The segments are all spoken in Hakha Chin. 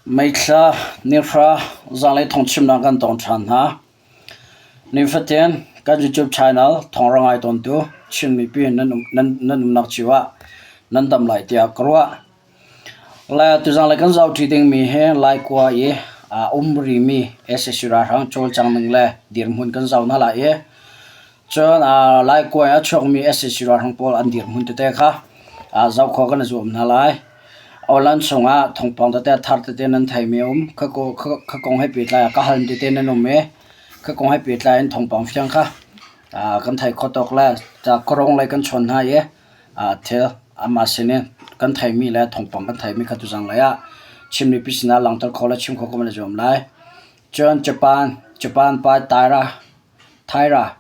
Meithla nihra zanlei thawngchimnak kan tong ṭhan hna. Nifatin kan YouTube channel thawng ra ngai tawntu Chin mipi nan umnak cio ah nan dam lai tiah ka ruah. Le tuzanglei kan zohṭi dingmi hi Laikua i a um rimi sac ralhrang cawlcang ning le dirhmun kan zoh hna lai i cun Laikua i a chuakmi sac ralhrang pawl an dirhmun tete kha zoh khawh kan i zuam hna lai. Awlan chungah thawngpang tete thar tete nan theimi a um. Kha kong he pehtlai ah ka hal tete nan um i kha kong he pehtlai in thawngpang fiang kha kan thei kho tawk le khuarong lei kan chawn hna i thil amah sin in kan theimi le thawngpang kan theimi kha tuzang lei ah Chin mipi sinah langhter khawh le chim khawh kan i zuam lai. Cun Japan, Japan pa Taira, Thaira,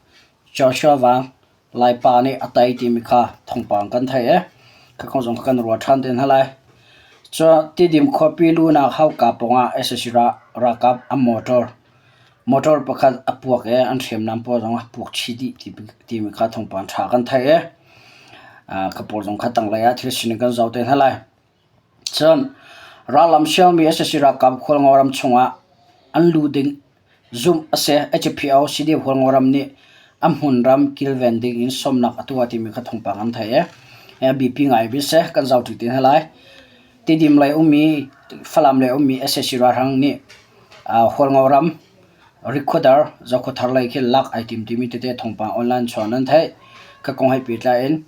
Joshua Wang, Laipa nih a tei timi kha thawngpang kan theih i kha kong zong kha kan ruat ṭhan te hna lai. Cun Tidim khuapi luhnak hauka pawngah sac ralkap an motor motor pakhat a puak i an hriamnam pawl zong a puak chih dih timi kha thawngpang ṭha kan theih i kha pawl zong kha tanglei ah thil sining kan zoh te hna lai. Cun rallam sialmi sac ralkap Khualngo ram chungah an luh ding Zumh a si. HPO CDF Hualngo ram nih a hmunram kilven ding in sawmnak a tuah timi kha thawngpang an theih i a biapi ngai bi si. Kan zohṭi te hna lai. Tidim lei ummi Falam lei ummi sac ralhrang nih Hualngo ram Rikhuadar Zokhawthar lei khi lak ai tim timi tete thawngpang online chuan an theih. Kha kong he pehtlai in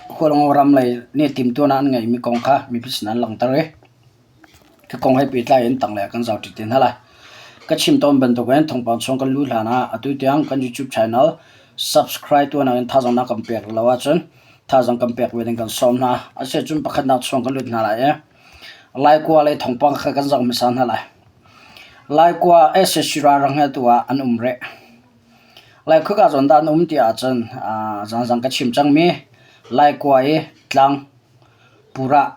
Hualngo ram lei nih timhtuahnak an ngeihmi kong kha mipi sin an langhter i Ka kong he pehtlai in tanglei ah kan zohṭi te hna lai. Ka chim tawn bantukin thawngpang chung kan luh hlan ah atu tiang kan YouTube channel subscribe tuahnak in thazaang na kan pek lo ahcun thazaang kan pek ve ding kan sawm hna. Asiahcun pakhatnak chung kan lut hna lai i Laikua lei thawngpang kha kan zoh hmasa hna lai. Laikua sac ralhrang he tu ah an um rih. Lai khuka zawn dah an um ti ahcun zaanzang ka chim cangmi Laikua i tlang Pura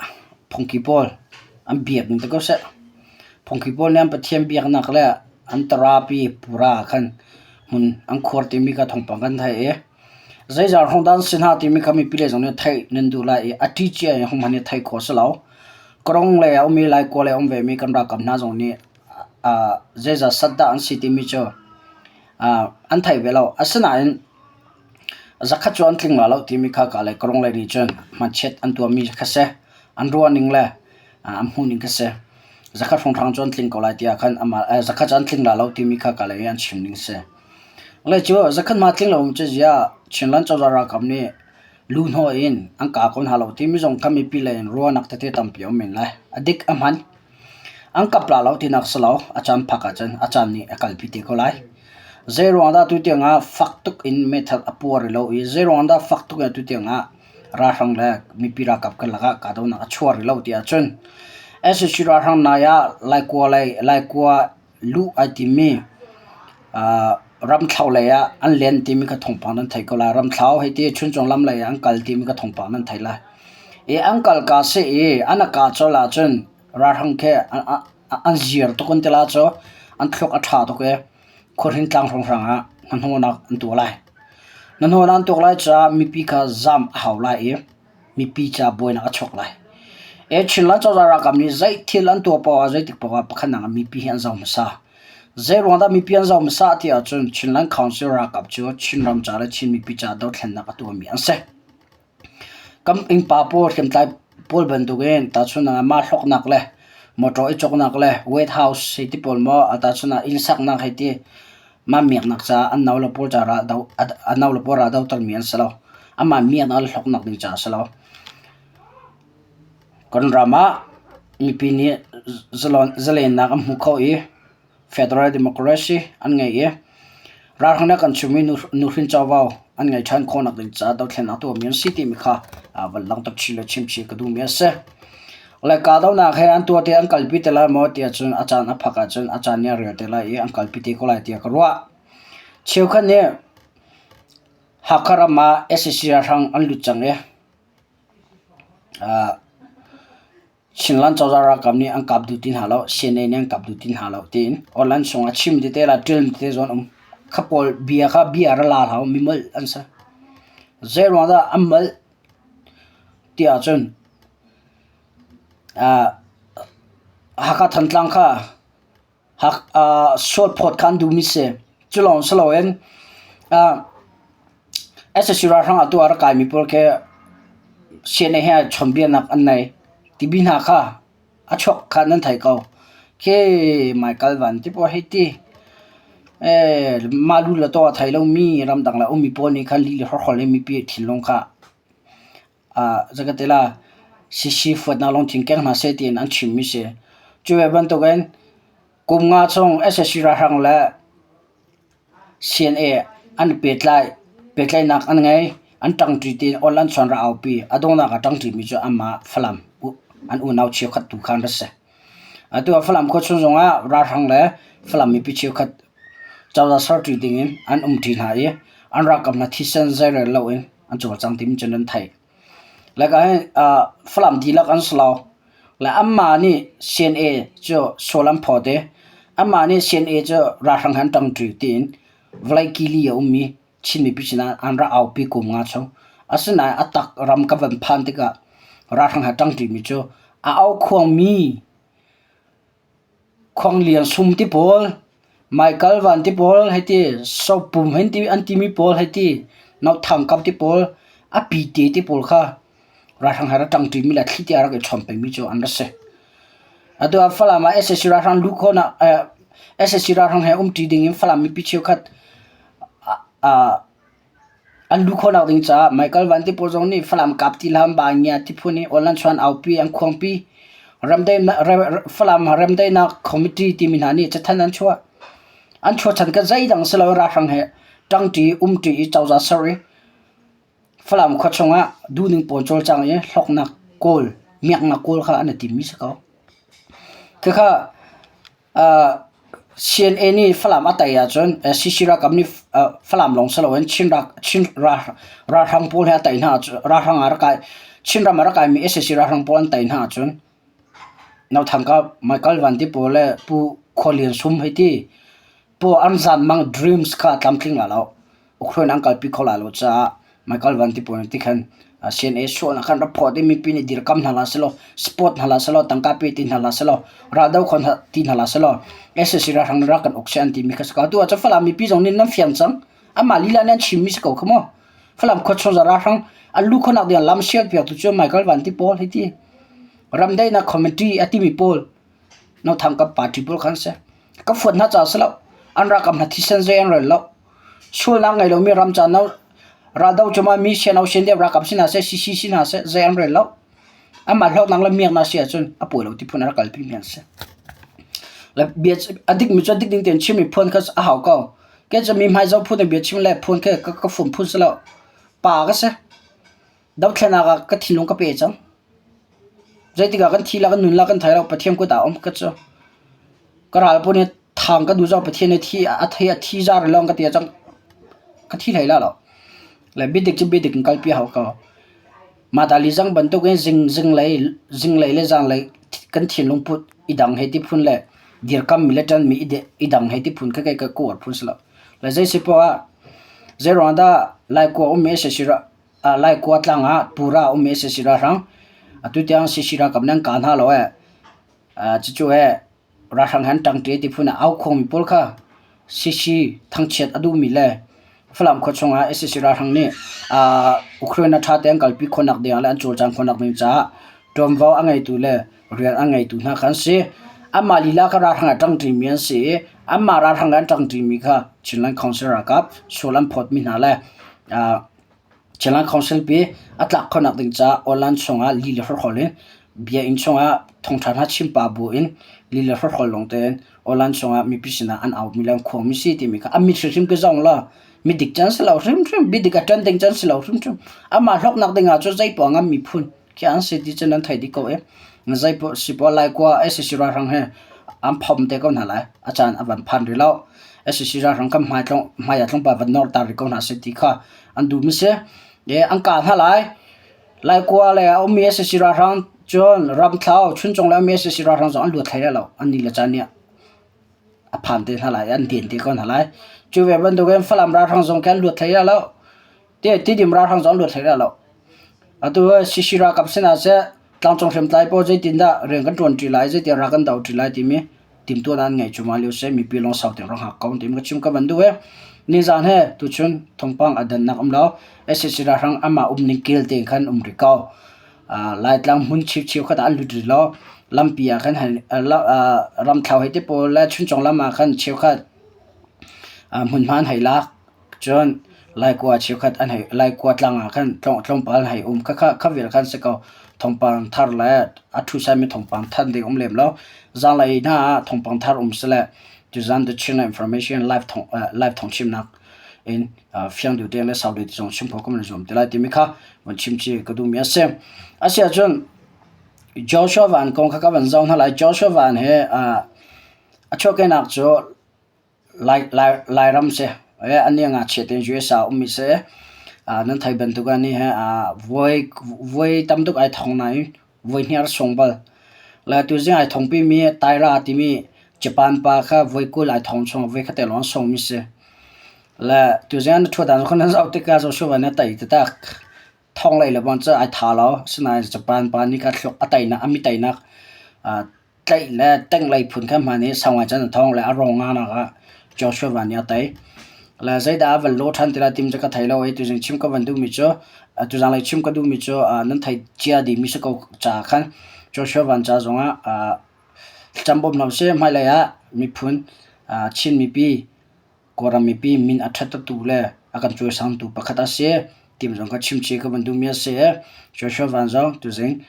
phungki pawl an biak ning te ko seh. Phungki pawl nih an Pathian biaknak le an tarapi pura ah khan hmun an khuar timi kha thawngpang kan theih i zeizah hrawng dah an si hna timi kha mipi lei zong nih theih nan duh lai i a ṭi cia in hohmanh nih theih khawh a si lo. Karong lei ah a ummi Laikua lei a um vemi kan ralkap hna zong nih zeizah sat dah an si timi cu an thei ve lo. Asinain Zakhat cu an tling la lo timi kha ka le karong lei nih cun hmachiat an tuahmi kha si. An ruahning le an hmuhning kha si. Zakhat hrawnghrang cu an tling ko lai tiah khan amah zakhat cu an tling la lo timi kha ka lei i an chim ning si. Le cu zakhat ma tling lo cu ziah Chinland cozah ralkap nih lu hnawh in an kah ko hna lo timi zong kha mipi lei in ruahnak tete tampi a um men lai. A dik a hman. An kap la lo tinak si lo, a caan phak ahcun a caan nih a kalpi te ko lai. Zeiruang dah tutiang ah fak tuk in meithal a puar rih lo i zeiruang dah fak tuk in tutiang ah ralhrang le mipi ralkap karlak ah kahdohnak a chuah rih lo ti ahcun sac ralhrang nai ah Laikua lei Laikua luh ai timmi ramthlo lei ah an len timi kha thawngpang nan theih ko lai. Ramthlo hei ti Chuncung lam lei ah an kal timi kha thawngpang nan theih lai. I an kal ka si i an a ka colh ahcun ralhrang khi an zir tuk an ti la cu an thluak a ṭha tuk i khuahrin tlang hrawnghrang ah hnahnawhnak an tuah lai. Hnahnawhnak an tuah lai caah mipi kha zam a hau lai i mipi ca buainak a chuak lai. E Chinland cozah ralkap nih zei thil an tuah paoh ah zeitik paoh ah pakhatnak ah mipi hi an zoh hmasa. Zei ruang dah mipi an zoh hmasa ti ahcun Chinland Council ralkap cu Chinram ca le Chin mipi ca dothlennak a tuahmi an si. Kan innpa pawl hriamtlai pawl bantukin tahchunhnak ah mah hlawknak le motor i cawknak le White House hei ti pawl maw tahchun ah inn saknak hei ti mah miaknak caah an no le pawl ca ral do a no le pawl ral dotermi an si lo. Amah miaknak le hlawknak ding caah a si lo. Kan ram ah mipi nih zalennak an hmu kho i federal democracy an ngei i ralhrang nih a kan chimmi nuhrin covo an ngei ṭhan khawhnak ding caah dothlennak tuahmi an si timi kha van langhter chin le chim chih ka duhmi a si. Le kahdohnak he an tuah te an kalpi te lai maw tiah cun a caan a phak ahcun a caan nih a rel te lai i an kalpi te ko lai tiah ka ruah. Cheukhat nih Hakha ram ah sac ralhrang an lut cang i Chinland cozah ralkap nih an kap duh ti hna lo, CNA nih an kap duh ti hna lo tiin online chungah chim tete le ṭil tete zawn um. Kha pawl bia kha bia ra la hlah u, mi molh an si. Zeiruang dah an molh ti ahcun. Hakha Thantlang kha sualphawt kha an duhmi si. Cu lawng si loin sac ralhrang ah tu a rak kaimi pawl khi CNA he chawnhbiaknak an nei timi hna kha a chuak kha nan theih ko. Khi Michael Van ti pawl hei ti. Mah lu le taw a thei lomi ramdang le a ummi pawl nih khan lih le hrawkhrol in mipi thinlung kha Zeikatila sisi fuatnak lungthin keng hna seh tiin an chimmi si. Cu ve bantukin kum nga chung sac ralhrang le CNA an i pehtlai, pehtlaihnak an ngei, an ṭangṭi tiin awl an chuan ra aupi. A donghnak ah ṭangṭimi cu anmah Falam an unau cheukhat tu kha an ra si. Atu ah Falam khuachung zongah ralhrang le Falam mipi cheukhat cozah serṭi dingin an umṭi hna i an ralkap hna thisen zeirel loin an cawlcang timi cu nan theih. Like ah Falam dihlak an si lo. Le anmah nih CNA cu sual an phawt i anmah nih CNA cu ralhrang he an ṭangṭi tiin vawlei kili a ummi Chin mipi sinah an rak aupi kum nga chung. Asinain a tak ram ka van phan tikah ralhrang he ṭangṭimi cu a aukhuangmi Khuang Lian Sum ti pawl, Michael Van ti pawl hei ti, Sopum hen ti an timi pawl hei ti, Nothang Kap ti pawl, a pite ti pawl kha ralhrang he rak ṭangṭimi le thli tiah rak i chawn pengmi cu an rak si. Atu ah Falam ah sac ralhrang luh khawhnak sac ralhrang he umṭi ding in Falam mipi cheukhat An luh khawhnak ding caah Michael Van ti pawl zong nih Falam kap ti hlah ba ngia ti phun i online chuan aupi an khuangpi. Falam remdaihnak committee timi hna nih cathanh an chuah. An chuah chan ka zeidang si lo ralhrang he ṭangṭi umṭi i cozah ser i Falam khua chungah duhning pawl cawlcang i hlawknak kawl, miaknak kawl kha an i timmi si ko. Khakha CNA nih Falam a tei ahcun CC ralkap nih Falam lawng si loin Chin ralhrang pawl he a tei hna ahcun ralhrang ah rak kai Chinram ah rak kaimi sac ralhrang pawl an tei hna ahcun Nothangka Michael Van Ti pawl le Pu Khua Lian Sum hei ti Pu an zanmang dreams kha a tlamtling lai lo. Ukraine an kalpi kho lai lo caah Michael Van ti pawl nih tikhan CNA sualnak khan rak phawt i mipi nih dirkam hna hlah sehlaw support hna hlah sehlaw tangka pe ti hna hlah sehlaw raldo kho hna ti hna hlah sehlaw sac ralhrang nih rak kan uk seh an timi kha si ko. Atu ah cun Falam mipi zong nih nan fiang cang. Amah lila nih an chimmi si ko kha mu. Falam khuachung ralhrang an luh khawhnak ding ah lam sial piak tu cu Michael Van ti pawl hei ti. Ramdaihnak committee a timi pawl Nothang ka party pawl khan si. Ka fuat hna caah si lo. An ralkap hna thisen zei an rel lo. Sualnak ngei lomi ram ca no raldo cuma mi siano sian deuh ralkap si hna seh CC si hna seh zei an rel lo. Amah hlawknak le miaknak si ahcun a pawi lo ti phun a rak kalpi mi an si. Le bia a dik mi cu a dik ding tein chim i phuan kha a hau ko. Ke cu mi hmai zoh phun in bia chim le phun khi ka ka fum phun si lo. Pa ka si. Dothlenak ah ka thinlung ka pe cang. Zeitik ah kan thi la kan nun la kan thei lo Pathian kut ah um ka cu. Ka ral pawl nih thang ka duh zong Pathian nih thi a thei a thi zar lawng ka ti cang. Ka thi hlei la lo. Le biadik cu biadik in kalpi hau ko. Mah dali zang bantuk in zing zinglei zinglei le zanglei kan thinlung put i dang he ti phun le dirkam mi le ṭan mi i dang he ti phun kha kei ka uar phun si lo. Le zei si poah ah zeiruang dah Laikua um mi sac Laikua tlang ah pura um mi sac ralhrang atu tiang sac ralkap nan kah hna lo ee. Cucu ee ralhrang he an ṭangṭi ti phun ah aukhuangmi pawl kha CC thangchiat a duhmi le Falam khua chungah sac ralhrang nih Ukraine a ṭha tein an kalpi khawhnak dingah le an cawlcang khawhnak ding caah ṭuanvo a ngeitu le rian a ngeitu hna kha an si. Anmah lila kha ralhrang ah ṭangṭimi an si i anmah ralhrang an ṭangṭimi kha Chinland Council ralkap sual an phawtmi hna le Chinland Council pi a tlak khawhnak ding caah online chungah li le hrawkhrol in bia inn chungah thawngṭha hna chim pah bu in li le hrawkhrol lawng tein online chungah mipi sinah an aumi le an khuangmi si timi kha a mit hrimhrim ka zong law midik can si lo hrimhrim biadik a ṭan ding can si lo hrimhrim amah hlawknak ding ah cun zeipoah ngam miphun khi an si ti cun an theih dih ko i zeipoah sipoah laikua sac ralhrang he an phom te ko hna lai a caan a van phan rih lo sac ralhrang kan hmai tlong hmai ah tlawmpal van nawr ta rih ko hna seh ti kha an duh mi si e an kah hna lai laikua le a ummi sac ralhrang cun ramthlau chuncung le a ummi sac ralhrang zong an luat hlei lai lo an ni le caan nih a phan te hna lai an den te ko hna lai cu ve bantukin Falam ralhrang zong khi an luat hlei lai lo Tidim ralhrang zong an luat hlei lo. Atu CC ralkap sinah seh. Tlangcung hriamtlai pawl zeitindah rian kan ṭuanṭi lai, zeitin ral kan doṭi lai timi timhtuahnak an ngei cuahmah lio si. Mipi lawng sau tein rak hngak ko tiin ka chim ka van duh i nizaan he tuchun thawngpang a dannak um lo. Sac ralhrang amah umning kel tein khan um rih ko. Laitlang hmun chiuchiu khat ah an lut rih lo. Lampi ah khan ramthlo hei ti pawl le Chuncung lam ah khan cheukhat hmunhma an hei lak. Cun Laikua cheukhat an hei Laikua tlang ah khan tlawmpal an hei um. Khakha kha vial khan si ko. Thawngpang thar le a ṭhusaimi thawngpang thanh ding um lem lo. Zanlei hna ah thawngpang thar um sile tuzan The Chinland Information live thawng live thawng chimnak in fiang deuh tein le sau deuh ti zong chim khawh kan zuam te lai timi kha van chim chih ka duhmi a si. A si ahcun Joshua Van kong kha ka van zoh hna lai. Joshua Van he a chuahkehnak cu Lairam si. Anih ngakchia tein US ah a ummi si. Nan theih bantuk ah nih voi voi tam tuk ai thong nain voi hnih a rak sung bal. Le tuzing ai thongpimi Taira timi Japan pa kha voi 20 ai thong chung voi khat te lawng a sungmi si. Le tuzing na ṭhuat ahcun nan zoh tikah Joshua nih a tei taktak. Thong lei le bang cu ai tha lo. Asinain Japan pa nih kha thluak a teinak a mi teinak tlaih le tenglei phun kha hman i sau ngai cun a thawng le a rawng nganak ah Joshua Van nih a tei. Le zeidah a van lawh ṭhan ti lai tim cu ka thei lo i tuzing chim ka van duhmi cu tuzanglei chim ka duhmi cu nan theih cia dihmi si ko caah khan Joshua Van ca zongah thlacam bawm hna usih. Hmailei ah miphun Chin mipi Kawlram mipi min a ṭhattertu le a kan cawisangtu pakhat a si. Tim zong ka chimchih ka van duhmi a si. Joshua Van zong tuzing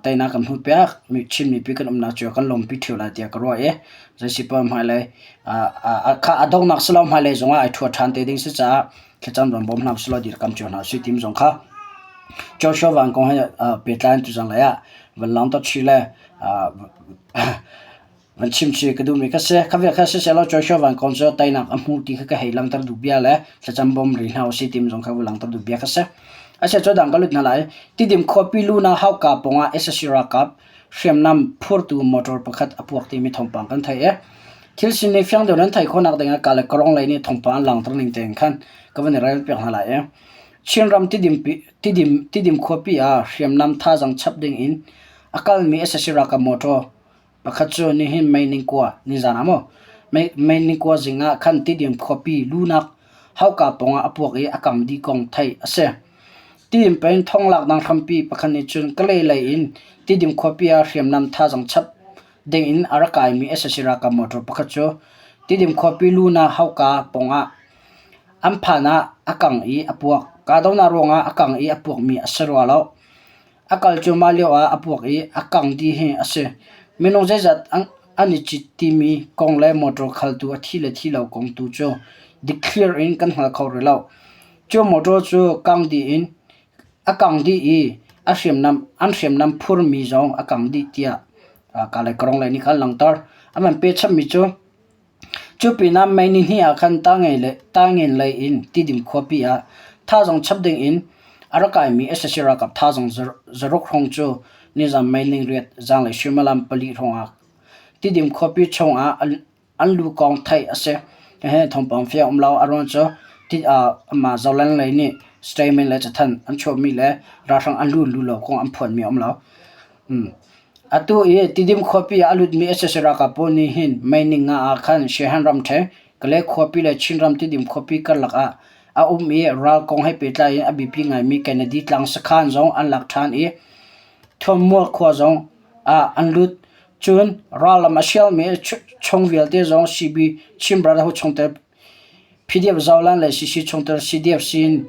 teinak kan hmuhpiak. Chin mipi kan umnak cio kan lawmpi ṭheo lai tiah ka ruah i zeisipaoh hmailei kha a donghnak si lo hmailei zongah ai ṭhua ṭhan te ding si caah thlacam ron bawm hna usih law dirkam cio hna usih tim zong kha Joshua Van kong he pehtlai in tuzang lei ah van langter chih le Van chimchih ka duhmi ka si. Kha vial kha siseh Joshua Van Kawn cu teinak a hmu ti kha ka hei langhter duh bia le thlacam bawm rih hna usih timi zong kha va langhter duh bia ka si. Asiah cu dang ka lut hna lai. Tidim khuapi Luna hauka pawngah sac ralkap hriamnam phurtu motor pakhat a puak timi thawngpang kan theih i thil sining fiang deuh nan theih khawhnak dingah ka le Karong lei nih thawngpang an langhter ning tein khan ka van i rel piak hna lai i Chinram Tidim, Tidim, Tidim khuapi ah hriamnam thazaang chap ding in a kalmi sac ralkap motor Pakhat cu nihin mei ningkua nizan ah maw mei ningkua zing ah khan Tidim khuapi lunak hauka pawngah a puak i a kang dih kong theih a si. Tidim peng thonglaknak hrampi pakhat nih cun Kalay lei in Tidim khuapi ah hriamnam thazaang chap ding in a rak kaimi sac ralkap motor pakhat cu Tidim khuapi lunak hauka pawngah an phan ah a kang i a puak. Kahdohnak ruangah a kang i a puakmi a si rua lo. A kal cuahmah lioah a puak i a kang dih hi a si. Minung zeizat an i cit timi kong le motor khaltu a thi le thi lo kong tu cu dikthlir in kan hngal kho rih lo. Cu motor cu kang dih in a kang dih i a hriamnam an hriamnam phurmi zong a kang dih tiah Kalay Karong lei nih khan an langhter. An van pehchapmi cu Cu pinah May nihnih ah khan Taingen lei in Tidim khuapi ah thazaang chap ding in a rak kaimi sac ralkap thazaang zaruk hrawng cu nizaan May 8 zaanglei suimilam pali hrawng ah Tidim khuapi chung ah an lu kong theih a si. Hihi thawngpang fiang um lo. A ruang cu amah Zoland lei nih statement le cathanh an chuahmi le ralhrang an lu lu lo kong an phuanmi a um lo. Atu i Tidim khuapi ah a lutmi sac ralkap pawl nih hin May ninga ah khan Shehan ramṭhen, Kalay khuapi le Chinram Tidim khuapi karlak ah a um i ral kong he pehtlai in a biapi ngaimi Kennedy tlang sakhan zong an lak ṭhan i Thuammual khua zong ah an lut. Cun rallam a sialmi chung vialte zong CB Chin Brotherhood chungtel PDF Zoland le CC chungtel CDF sin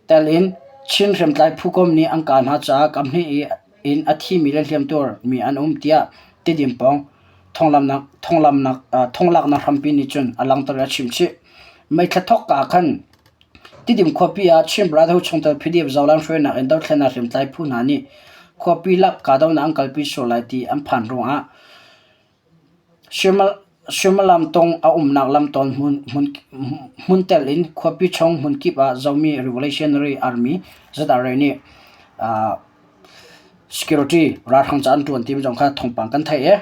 Tel in Chin hriamtlai phukomh nih an kah hna caah kamhnih in a thimi le hliamtuar mi an um tiah Tidim pawng thonglaknak hrampi nih cun a langhter i a chimchih. May thla thawkka ah khan Tidim khuapi ah Chin Brotherhood chungtel PDF Zoland hruainak in dothlennak hriamtlai phu hna nih khuapi lak kahdohnak an kalpi sual lai ti an phan ruangah Suimilam tung a umnak lamtawn hmun telh in khuapi chung hmunkip ah Zomi Revolutionary Army ZRA nih security ralhrang ca an ṭuan timi zong kha thawngpang kan theih i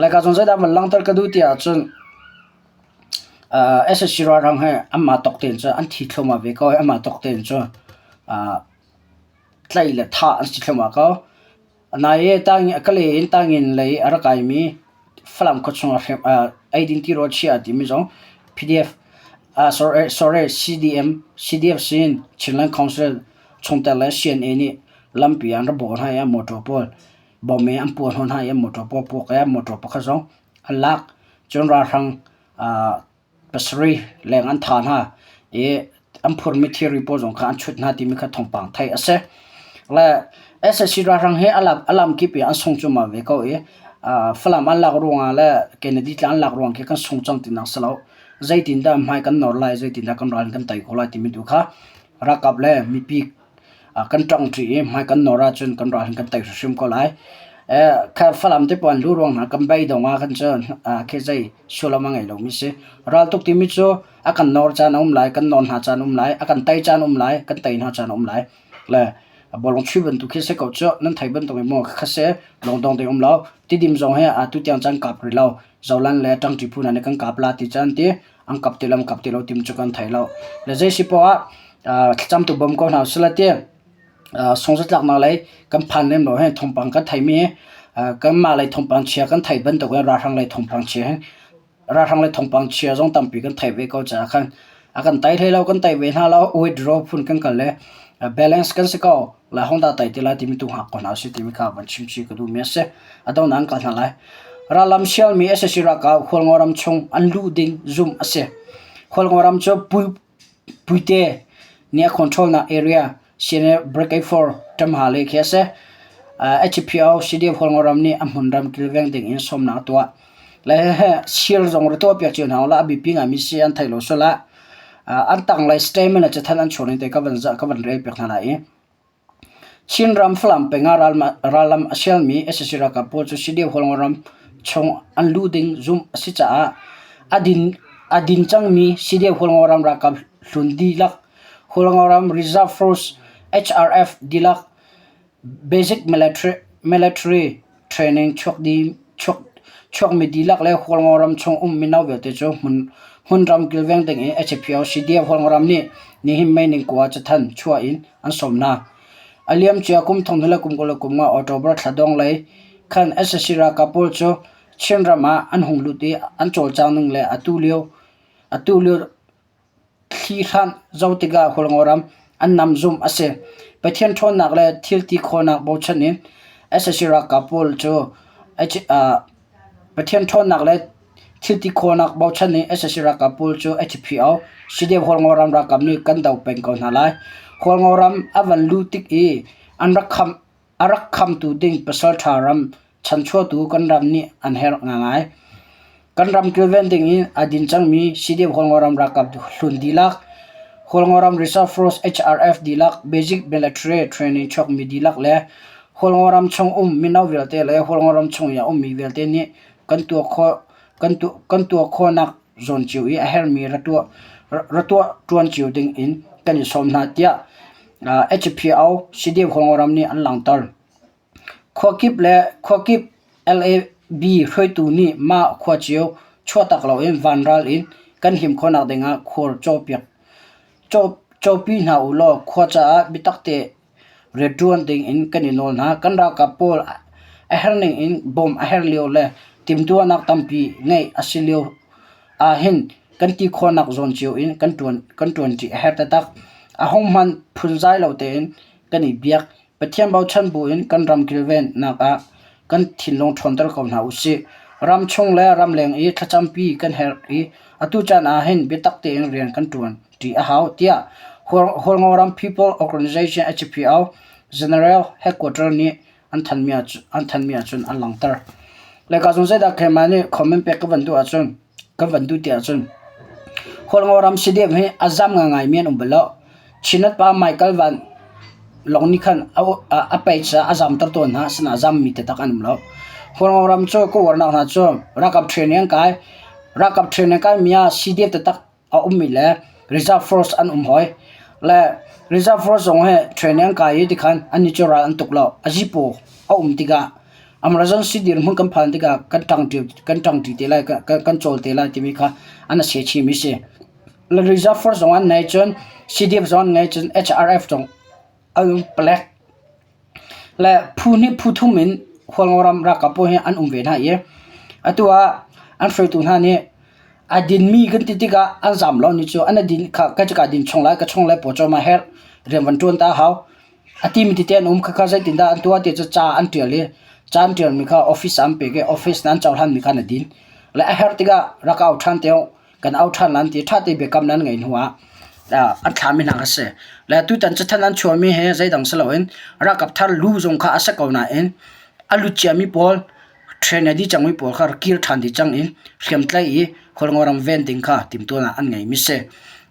Laica zong zeidah van langhter ka duh ti ahcun sac ralhrang hi anmah tawk tein cun an thi thluahmah ve ko i anmah tawk tein cun tlaih le thah an si thluahmah ko. Nai i Kalay in Tangin lei a rak kaimi Falam khuachung ah eidin tirawl chia timi zong PDF sorry CDM CDF sin Chinland Council chungtel le CNA nih lampi an ra bawh hna i an motor pawl bom in an puah hnawh hna i an motor pawl puak i motor pakhat zong an lak. Cun ralhrang pasarih leng an thah hna i an phurmi thilri pawl zong kha an chut hna timi kha thawngpang theih a si. Le sac ralhrang hi a lamkip i an sung cuahmah ve ko i Falam an lak ruangah le Kennedy tlang an lak ruang khi kan sung cang tinak si lo. Zeitindah hmai kan nawr lai, zeitindah kan ral in kan tei khawh lai timi tu kha ralkap le mipi kan ṭangṭi i hmai kan nawr ahcun kan ral hin kan tei hrimhrim ko lai. Falam te pawl an luh ruang hna kan beidong ah khan cun khi zei sullam a ngei lomi si. Raltuk timi cu a kan nawr caan a um lai, kan nawn hna caan a um lai, a kan tei caan a um lai, kan tei hna caan a um lai. Le bawlung chuih bantuk khi si ko cu. Nan thei bantuk in maw kha si lungdong ding um lo. Tidim zong hi atu tiang caan kap rih lo. Zolan le ṭangṭi phu hna nih kan kap la ti caan ti an kap ti lo an kap ti lo timi cu kan thei lo. Le zei si poah ah thlacam tu bawm ko hna usih ti sungzatlaknak lei kan phan lem lo hin thawngpang kan theimi kanmah lei thawngpang chia kan theih bantuk in ralhrang lei thawngpang chia hin ralhrang lei thawngpang chia zong tampi kan theih ve ko caah khan a kan tei hlei lo kan tei ve hna lo withdraw phun kan kal le balance kan si ko. La hong dah tai ti lai timi tu hngak ko hna usih timi kha van chim chih ka duhmi a si. A donghnak an kal hna lai. Rallam sialmi sac ralkap Hualngo ram chung an luh ding zumh a si. Hualngo ram cu Puite nih a control nak area CNA Brigade 4 ṭamha lei khi a si. HPO CDF Hualngo ram nih a hmun ram kilveng ding in sawmnak a tuah. Le sir zong ra tuah piak cio hna la a biapi ngaimi si an thei lo sual ah an tanglei statement le cathanh an chuah ning te ka van ka van rel piak hna lai i Chinram Falam peng ah rallam a sialmi sac ralkap pawl cu CDF Hualngo ram chung an luh ding zumh a si caah a din a din cangmi CDF Hualngo ram ralkap hlun dihlak Hualngo ram Reserve Force HRF dihlak Basic military training chuakmi dihlak le Hualngo ram chung um mino vialte cu hmunram kilveng ding in HPO CDF Hualngo ram nih nihin May ni 9 cathanh chuah in an sawm hna. A liamcia kum 2025 October thla dongh lei khan sac ralkap pawl cu Chinram ah an hung lut i an cawlcang ning le atu lio Thli hranh zoh tikah Hualngo ram an nam zumh a si. Pathian ṭhawnnak le thil ti khawhnak bochan in sac ralkap pawl cu Pathian ṭhawnnak le thil ti khawhnak bochan in sac ralkap pawl cu HPO CDF Hualngo ram ralkap nih kan doh peng ko hna lai. Hualngo ram a van luh tik i an rak khamh A rak khamtu ding pasalṭha ram chanchuahtu kan ram nih an herh ngaingai. Kan ram kilven ding in a din cangmi CDF Hualngo ram ralkap hlun dihlak, Hualngo ram Reserve Force HRF dihlak, Basic Military Training chuakmi dihlak le Hualngo ram chung um mino vialte le Hualngo ram chung i a ummi vialte nih kan tuah khawh kan tuah khawhnak zawn cio i a herhmi ra tuah ra tuah ṭuan cio ding in kan i sawm hna tiah HPO CDF Hualngoram nih an langhter. Khuakip le khuakip LAB hruaitu nih mah khua cio chuahtak loin vanral in kan him khawhnak dingah khuar cawpiak cawpi hna u law khua caah biatak te rianṭuan dingin kan i nawl hna. Kan ralkap pawl a herning in bawmh a herh lio le timhtuahnak tampi ngeih a si lio ahhin kan ti khawhnak zawn cio in kan ṭuan kan ṭuanṭi a herh taktak. Ahohmanh phunzai lo tein kan i biak. Pathian bochan buin kan ram kilvennak ah kan thinlung ṭhawnter ko hna usih. Ramchung le ramleng i thlacampi kan herh i atu caan ahhin biatak tein rian kan ṭuan ṭi a hau tiah Hualngo ram People Organization HPO General Headquarter nih an thanmi ahcun an langhter. Le ka zung zeidah keimah nih comment pek ka van duh ahcun kan van duh ti ahcun Hualngo ram CDF hi a zam ngaingaimi an um bal lo. Chinat pa Michael Van lawng nih khan a pei caah a zamter tawn hna asinain a zammi taktak an um lo. Hualngo ram cu ka uarnak hna cu ralkap training an kai. Ralkap training kaimi ah CDF taktak a ummi le reserve force an um hoi. Le reserve force zong hi training an kai i tikhan annih cu ral an tuk lo. A zipaw a um tikah emergency dirhmun kan phan tikah kan ṭangṭi kan ṭangṭi te lai kan cawl te lai timi kha an a se chihmi si. Le reserve force zong an nei cun CDF zong an ngei cun HRF zong an um palek. Le phu hnih phu thum in Hualngo ram ralkap pawl hi an um ve hna i atu ah an hruaitu hna nih a dinmi kan ti tikah an zam lo ni cu an din kha ka ka din chung lai ka chung le pawcawm a herh rian van ṭuan ta a hau. A timi tete an um khakha zeitindah an tuah ti cu ca an ṭial i ca an ṭialmi kha office ah an pek i office nih an cohlanmi kha na din. Le a herh tikah rak au ṭhan te kan au ṭhan lan ti ṭha te biakam nan ngeih hnu ah an thlami hna kha si. Le tutan cathanh an chuahmi hi zeidang si loin ralkap thar lu zong kha a si ko nain a lut ciami pawl Train a dih cangmi pawl kha rak kir ṭhan dih cang in hriamtlaih i Hualngo ram ven ding kha timhtuahnak an ngeimi si.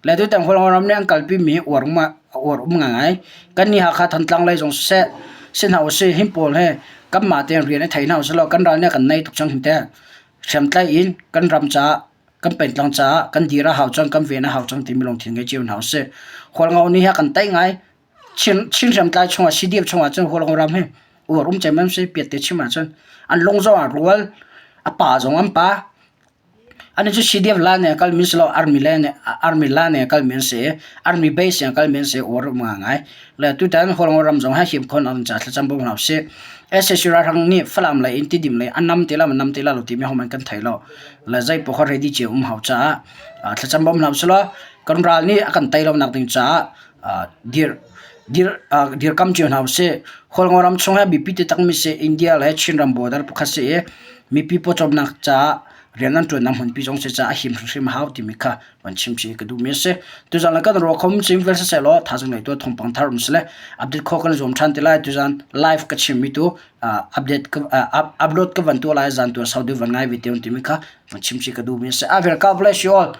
Le tutan Hualngo ram nih an kalpimi uar um uar um ngaingai. Kannih Hakha Thantlang lei zong siseh, si hna usih hin pawl hi kanmah tein rian i thei hna usih law kan ral nih a kan nei tuk cang hin teh. Hriamtlaih in kan ram caah kan pengtlang caah kan dir a hau cang, kan ven a hau cang timi lungthin ngei cio hna usih. Hualngo nih hi a kan teih ngai. Chin Chin hriamtlai chungah CDF chungah cun Hualngo ram hi uar um cem si piat te chim ahcun an lung zong ah rual a pa zong an pa ani cu CDF la ne kal mi si lo army le ne army la ne kal mi an si army base in kal mi an si uar um ngai le tutan Hualngo ram zong ha him khon an cha thlacam bom hna si SAC ralhrang nih Falam lei in Tidim lei an nam te la nam te la lo ti mi homan kan thei lo le zei pawh ready che um hau caah thlacam bom hna usih law kan ral nih a kan tei lo nak ding caah dirkam cio hna usih. Hualngo ram chung hi biapi taktakmi si. India le Chinram border pakhat si i mipi pawcawmnak caah rian an ṭuannak hmunpi zong si caah a him hrimhrim a hau timi kha van chim chih ka duhmi a si. Tuzan le kan ruah kho cim vel siseh law thazaang ngei tuah thawngpang thar um sile update khawh kan zuam ṭhan te lai. Tuzan live ka chimmi tu update upload ka van tuah lai zan tu sau deuh van ngai ve te timi kha van chim chih ka duhmi a si. A vel God bless you all.